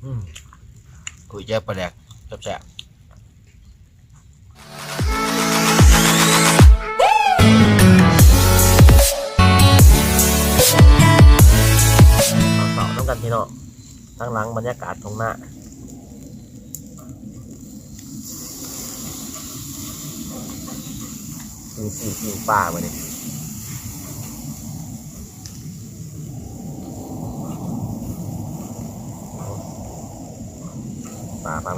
ອືມ ກຸ້ຍແຈ່ວປາແດກແຊບໆ ເຂົ້ານຳກັນພີ່ນ້ອງ ທາງຫຼັງບັນຍາກາດທົ່ງນາ ປີ້ງຊີ້ ປີ້ງປາມື້ນີ້ ປາ ປາ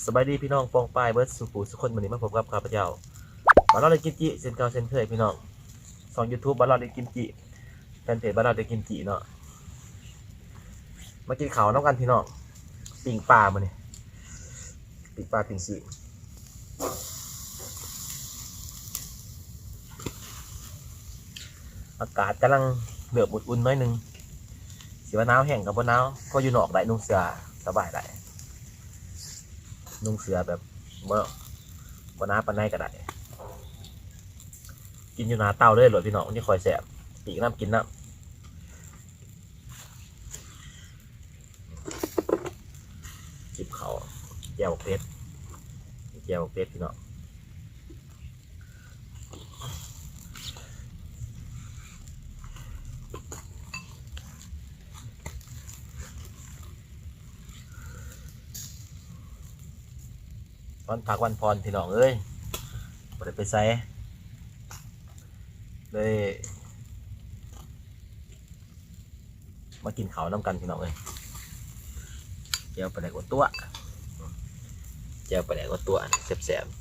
ສະບາຍດີພີ່ນ້ອງປ້ອງປາຍເບິດສູ່ຜູ້ສູ່ຄົນ ມື້ນີ້ມາພົບກັບຂ້າພະເຈົ້າ ບ່າວລາວລິດກິມຈິ ເຊັ່ນເກົ່າເຊັ່ນເຄີຍພີ່ນ້ອງ ຊ່ອງຢູທູບ ບ່າວລາວລິດກິມຈິ ແຟນເພຈ ບ່າວລາວລິດກິມຈິເນາະ ມາກິນເຂົ້ານຳກັນພີ່ນ້ອງ ປີ້ງປາມື້ນີ້ ປີ້ງປາ ປີ້ງຊີ້ນ ອາກາດກຳລັງເລີ່ມອຸ່ນໆ ໜ້ອຍໜຶ່ງ ຊິວ່າໜາວແຮງກໍບໍ່ໜາວ ພໍຢູ່ນອກໄດ້ ນຸ່ງເສື້ອສະບາຍໄດ້ ນຸ່ງເສື້ອແບບບໍ່ ບໍ່ໜາປານໃດກໍໄດ້ ກິນຢູ່ໜ້າເຕົາເລີຍໂລດພີ່ນ້ອງ ມັນຈະຄ່ອຍແຊບ ປີ້ງນຳ ກິນນຳ. ຈິບເຂົ້າ ແຈ່ວບັກເຜັດ ແຈ່ວບັກເຜັດພີ່ນ້ອງ ວັນພັກວັນຜ່ອນພີ່ນ້ອງເອີຍ ບໍ່ໄດ້ໄປໃສ ເລີຍ ມາກິນເຂົ້ານຳກັນພີ່ນ້ອງເອີຍ ແຈ່ວປາແດກອົດຕົວະ ແຈ່ວປາແດກອົດຕົວະ ແຊບໆ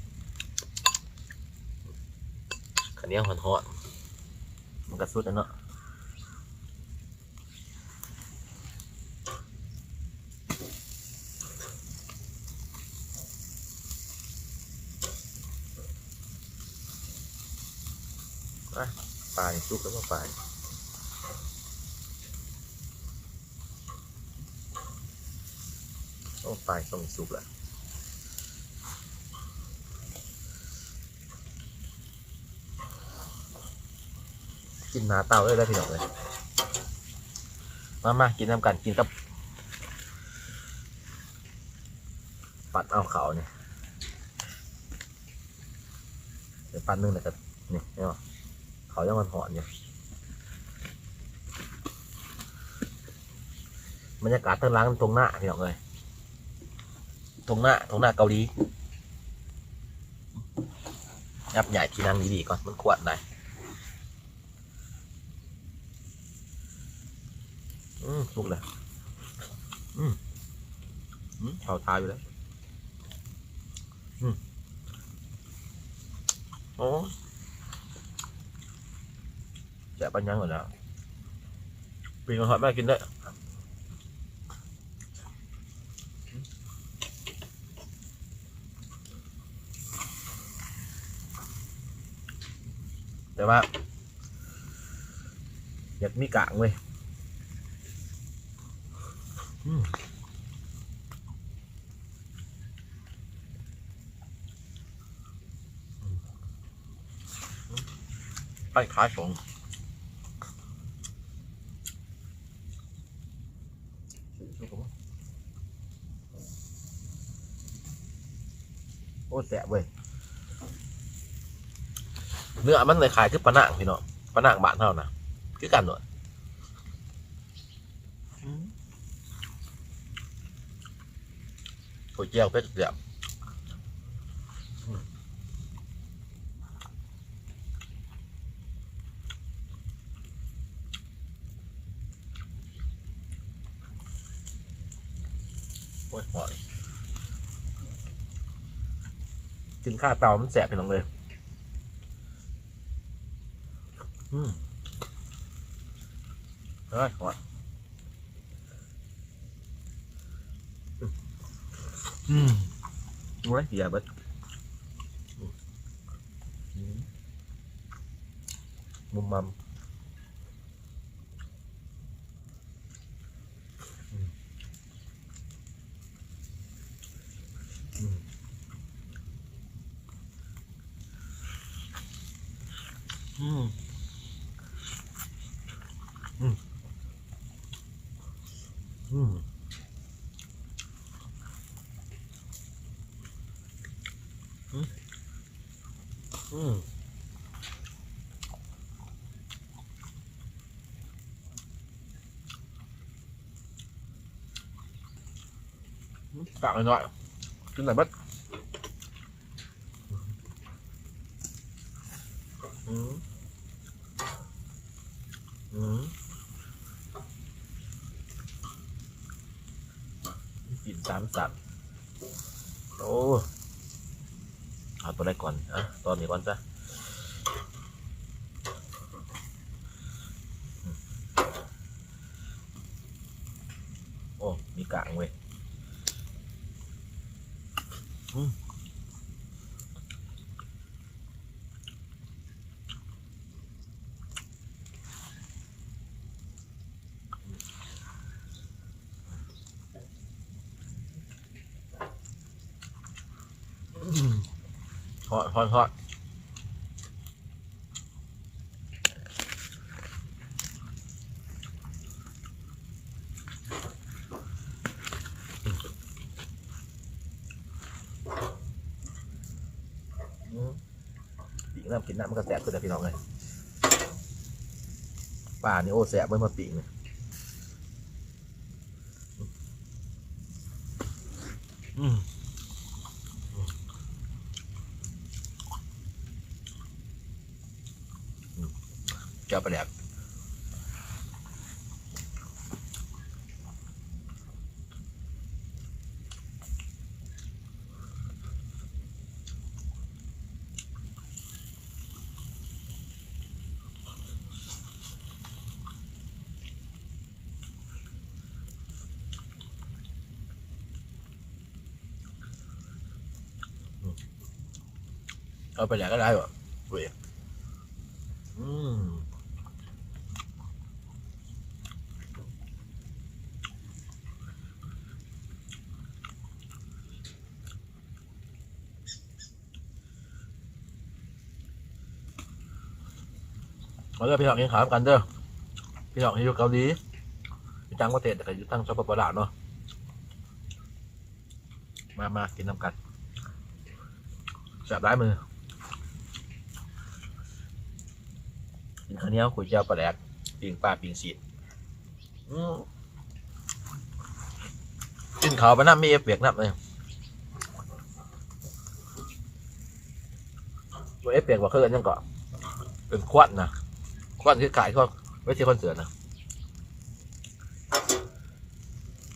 ເຂົ້າໜຽວຮ້ອນໆ ມັນກະສຸດແລ້ວເນາະ. ອະ ປານີ້ສຸກແລ້ວບໍ່ ປານີ້ ໂອ້ ປານີ້ຕ້ອງສຸກລະ. ກິນໜ້າເຕົາເລີຍເດີພີ່ນ້ອງເອີຍ ມາ ມາກິນນຳກັນ ກິນກັບ ປັດເອົາເຂົ້ານີ້ ໄປປັດໜຶ່ງແລ້ວກໍ ນີ້ເນາະ ເຂົ້າຍັງຮ້ອນໆຢູ່ ບັນຍາກາດທາງຫຼັງທົ່ງນາພີ່ນ້ອງເອີຍ ທົ່ງນາ ທົ່ງນາເກົາຫຼີ ຫຍັບຍ້າຍທີ່ນັ່ງດີໆກ່ອນ ມັນຄວນໄດ໋. ອືມ ສຸກແລ້ວ ອືມ ອືມ ເຂົ້າທ່າຢູ່ເດ້ ອືມ ໂອ້ ແຊບປານຫຍັງຫັ້ນແຫຼະ ປີ້ງທອດມາກິນເດີ້. ແຕ່ວ່າ ຢາກມີກ້າງເວີຍ ອືມ ໄປຂາຍສົ່ງ. ໂອ້ ແຊບເວີຍ ເນື້ອມັນຄ້າຍໆຄືປານາງພີ່ນ້ອງ ປານາງບ້ານເຮົານະ ຄືກັນໂລດ. ອືມ ໂອ້ຍ ແຈ່ວເຜັດແຊບ ອືມ ໂອ້ຍ ຮ້ອນ ກິນຄາເຕົາມັນແຊບ ພີ່ນ້ອງເອີຍ ອືມ ເອີຍ ຮ້ອນ. ອືມ ໂອ້ຍ ເສຍເບິດ ອືມ ມຸມມຳ ອືມ ອືມ ອືມ ອືມ ອືມ ອືມ. ອືມ ກາກໜ້ອຍໆ ກິນໄດ້ເບິດ. ອືມ ອືມ ກິນສາມຊັ້ນ. ໂອ້ ເອົາຕົວໃດກ່ອນ? ເອົາຕົວນີ້ກ່ອນຊະ. ໂອ້ ມີກາງເວີຍ. ອືມ ຮອດ ຮອດ ຮອດ. ອືມ ປີ້ງນ້ຳກິນນ້ຳມັນກໍແຊບຄືກັນ ພີ່ນ້ອງເອີຍ. ປານີ້ ໂອ້ ແຊບເວີຍ ມາປີ້ງນີ້. ອືມ ແຈ່ວປາແດກ. ເອົາປາແດກກໍໄດ້ບໍ່? ເວີຍ ອືມ. ມາເດີພີ່ນ້ອງ ກິນເຂົ້ານຳກັນເດີ ພີ່ນ້ອງທີ່ຢູ່ເກົາຫຼີ ຢູ່ຕ່າງປະເທດ ແລ້ວກໍຢູ່ທາງ ສປປ ລາວ ເນາະ. ມາ ມາກິນນຳກັນ ແຊບຫຼາຍມື້. ກິນເຂົ້າໜຽວ ກຸ້ຍແຈ່ວປາແດກ ປີ້ງປາ ປີ້ງຊີ້ນ. ອືມ ກິນເຂົ້າໄປນຳ ມີເອຟເຟັກນຳເລີຍ. ບໍ່ເອຟເຟັກວ່າ ເຂົາເອີ້ນຫຍັງເກາະ ເປັນຄວັນນະ ຄວັນຄືຄ້າຍກັບເວທີຄອນເສີດນະ.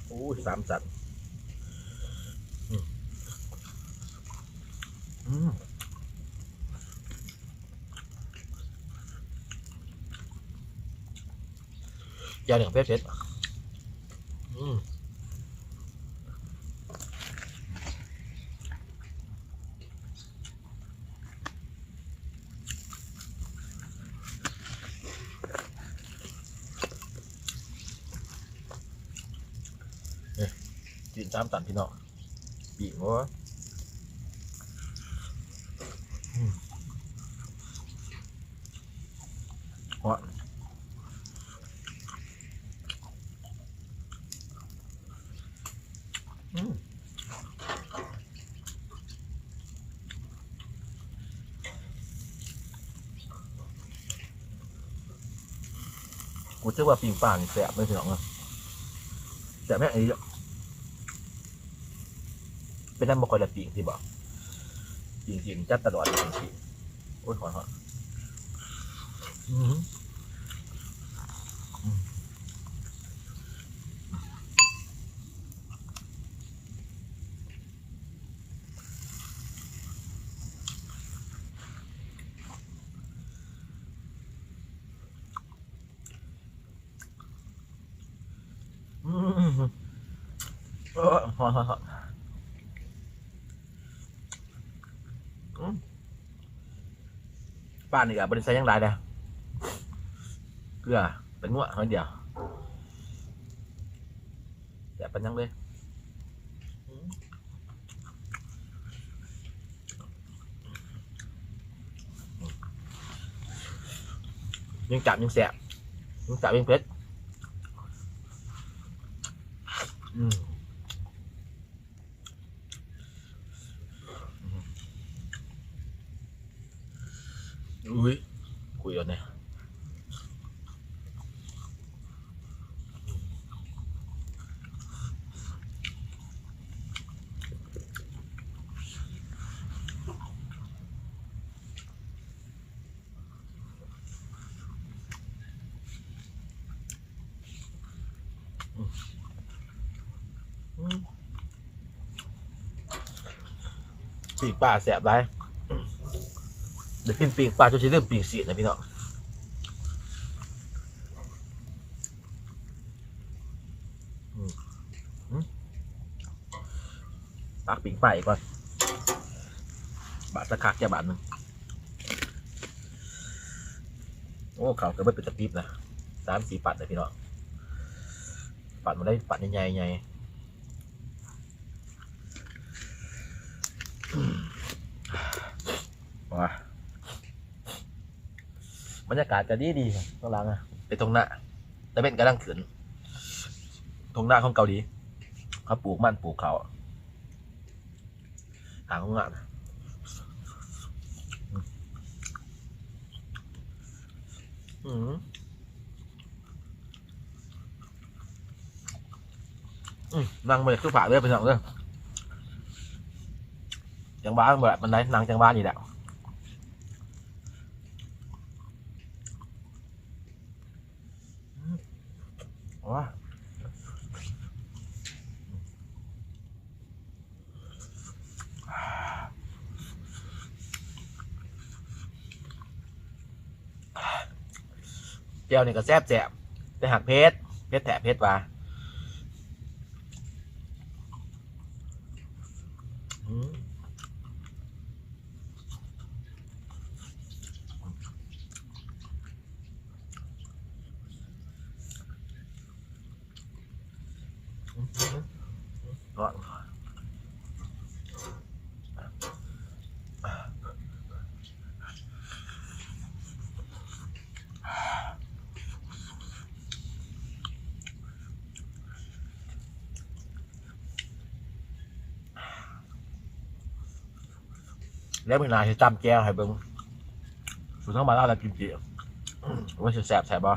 ໂອ້ຍ ສາມຊັ້ນ. ອືມ ອືມ. ແຈ່ວນີ້ກໍເຜັດໆ ອືມ. ນີ້ ຊີ້ນສາມຊັ້ນ ພີ່ນ້ອງ. ປີ້ງ ໂອ້ຍ ອືມ ຮ້ອນ ອືມ. ຮູ້ສຶກວ່າປີ້ງປານີ້ແຊບເລີຍ ພີ່ນ້ອງເອີຍ ແຊບແຮງອີ່ຫຼີ. ເປັນຫຍັງບໍ່ຄ່ອຍໄດ້ປີ້ງຊີ້ບໍ່? ປີ້ງຊີ້ນຈັດຕະຫຼອດ ປີ້ງຊີ້ນ. ໂອ້ຍ ຮ້ອນໆ ອືມ ອືມ. ອືມ ເອີ ຮ້ອນໆ ອືມ. ປານີ້ກໍບໍ່ໄດ້ໃສ່ຫຍັງຫຼາຍເດ້ ເກືອ ແປ້ງນົວໜ້ອຍດຽວ ແຊບປານຫຍັງເລີຍ. ອືມ ຍິ່ງຈັບຍິ່ງແຊບ ຍິ່ງຈັບຍິ່ງເຜັດ. ອືມ. ປີ້ງປາແຊບຫຼາຍ ໄດ້ກິນປີ້ງປາຈົນຊິລືມປີ້ງຊີ້ນນະພີ່ນ້ອງ. ອືມ ອືມ ຕັກປີ້ງປາອີກກ່ອນ ບາດຕະຄັກແຈະບາດໜຶ່ງ. ໂອ້ ເຂົ້າກໍເບິດເປັນຕະຕິບນະ ສາມສີ່ປັດເດ້ພີ່ນ້ອງ ປັດມາໄດ້ປັດໃຫຍ່ໆ ໃຫຍ່. ວ້າ ບັນຍາກາດກໍດີໆ ຂ້າງຫຼັງອະ ເປັນທົ່ງນາ ຕາເວັນກຳລັງຂຶ້ນ ທົ່ງນາຂອງເກົາຫຼີ ເຂົາປູກມັນປູກເຂົ້າ ຫາງໂຮງງານ. ອືມ ອືມ ນັ່ງບໍ່ຢາກຄືຝາກເດີພີ່ນ້ອງເດີ ຈັ່ງຫວາບໍ່ຫຼາຍປານໃດ ນັ່ງຈັ່ງຫວານີ້ແຫຼະ. ອືມ ໂອ້ຍ ແຈ່ວນີ້ກໍແຊບໆ ແຕ່ຫາກເຜັດ ເຜັດແທ້ເຜັດວ່າ ອືມ. ແລ້ວມື້ໜ້າຊິຕຳແຈ່ວໃຫ້ເບິ່ງ ສູດທາງບ້ານລາວລະກິມຈິ ວ່າຊິແຊບ ແຊບບໍ່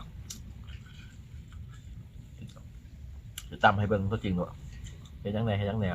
ຊິຕຳໃຫ້ເບິ່ງຕົວຈິງໂລດ ເຮັດຫຍັງແດ່ ເຮັດຫຍັງແດ່.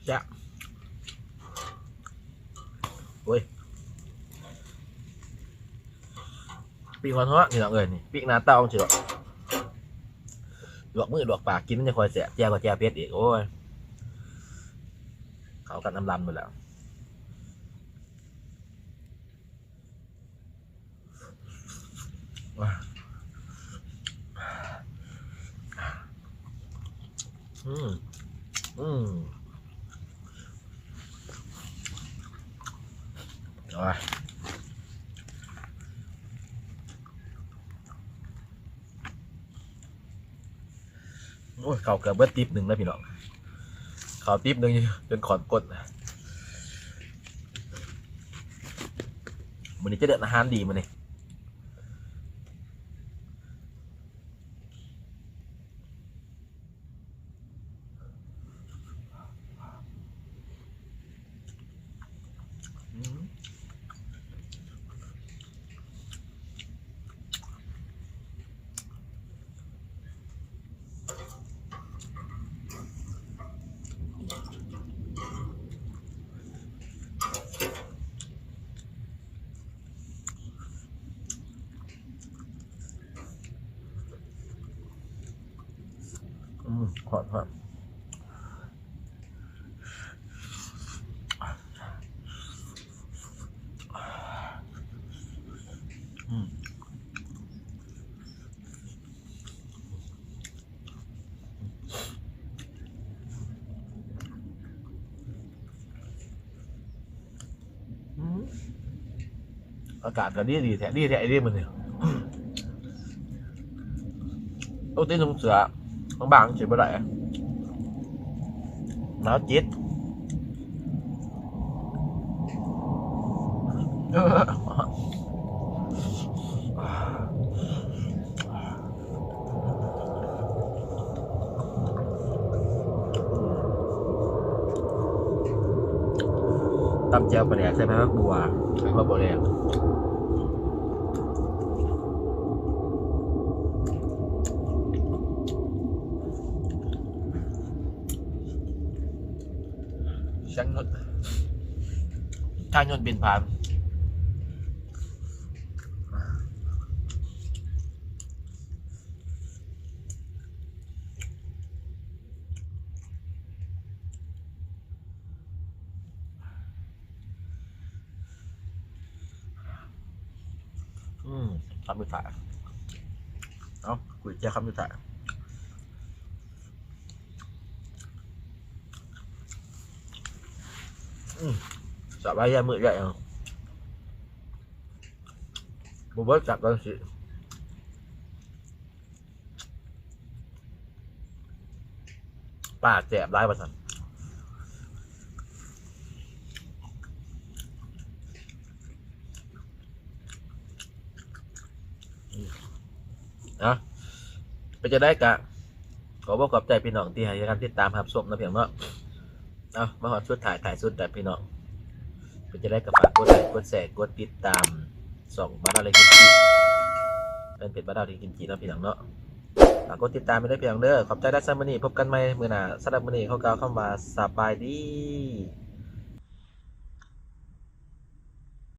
ແຊບ ໂອ້ຍ ປີ້ງຮ້ອນໆ ພີ່ນ້ອງເອີຍ ນີ້ປີ້ງໜ້າເຕົາຈັ່ງຊີ້ດອກ ລວກມືລວກປາກກິນມັນຈັ່ງຄ່ອຍແຊບ ແຈ່ວກໍແຈ່ວເຜັດອີກ ໂອ້ຍ ເຂົ້າກັນອຳລຳໝົດແລ້ວ. ອືມ ອືມ ໂອ້ຍ ໂອ້ຍ ເຂົ້າເກືອບເບິດຕິບໜຶ່ງແລ້ວພີ່ນ້ອງ ເຂົ້າຕິບໜຶ່ງຈົນຂອດກົ້ນ. ມື້ນີ້ຈະເດີນອາຫານດີມື້ນີ້. ອືມ ຮອດ ຮອດ ອືມ. ອາກາດກໍດີ ດີແທ້ ດີແທ້ອີ່ຫຼີມື້ນີ້. ປົກກະຕິນຸ່ງເສື້ອບາງໆ ຊິບໍ່ໄດ້ ໜາວຈິດ. ຕຳແຈ່ວປາແດກໃສ່ໃບໝາກບົວ ໃສ່ຫອມບົວແດງ. ສຽງຍົນ ທາງຍົນບິນຜ່ານ. ອືມ ຄຳສຸດທ້າຍ ເອົາ ກຸ້ຍແຈ່ວຄຳສຸດທ້າຍ. ອືມ ສະບາຍ ຍາມມື້ໃຫຍ່ ບໍ່ເບິດຈັກກັນຊິ. ປາແຊບຫຼາຍວ່າຊັ້ນ. ເອົາ ເປັນຈັ່ງໃດກະ ຂໍບອກຂອບໃຈພີ່ນ້ອງທີ່ໃຫ້ການຕິດຕາມຮັບຊົມເນາະ ພີ່ນ້ອງເນາະ. ເອົາ ມາຮອດສຸດທ້າຍ ທ້າຍສຸດແລ້ວພີ່ນ້ອງ ເປັນຈັ່ງໃດກໍຝາກກົດໄລ ກົດແຊ ກົດຕິດຕາມຊ່ອງບ່າວດາວ ແລະ ກິມຈິ ແຟນເພຈບ່າວດາວ ແລະ ກິມຈິເນາະ ພີ່ນ້ອງເນາະ. ຝາກກົດຕິດຕາມໄວ້ເດີພີ່ນ້ອງເດີ. ຂອບໃຈຫຼາຍສຳລັບມື້ນີ້ ພົບກັນໃໝ່ມື້ໜ້າ. ສຳລັບມື້ນີ້ຂໍກ່າວຄຳວ່າສະບາຍດີ.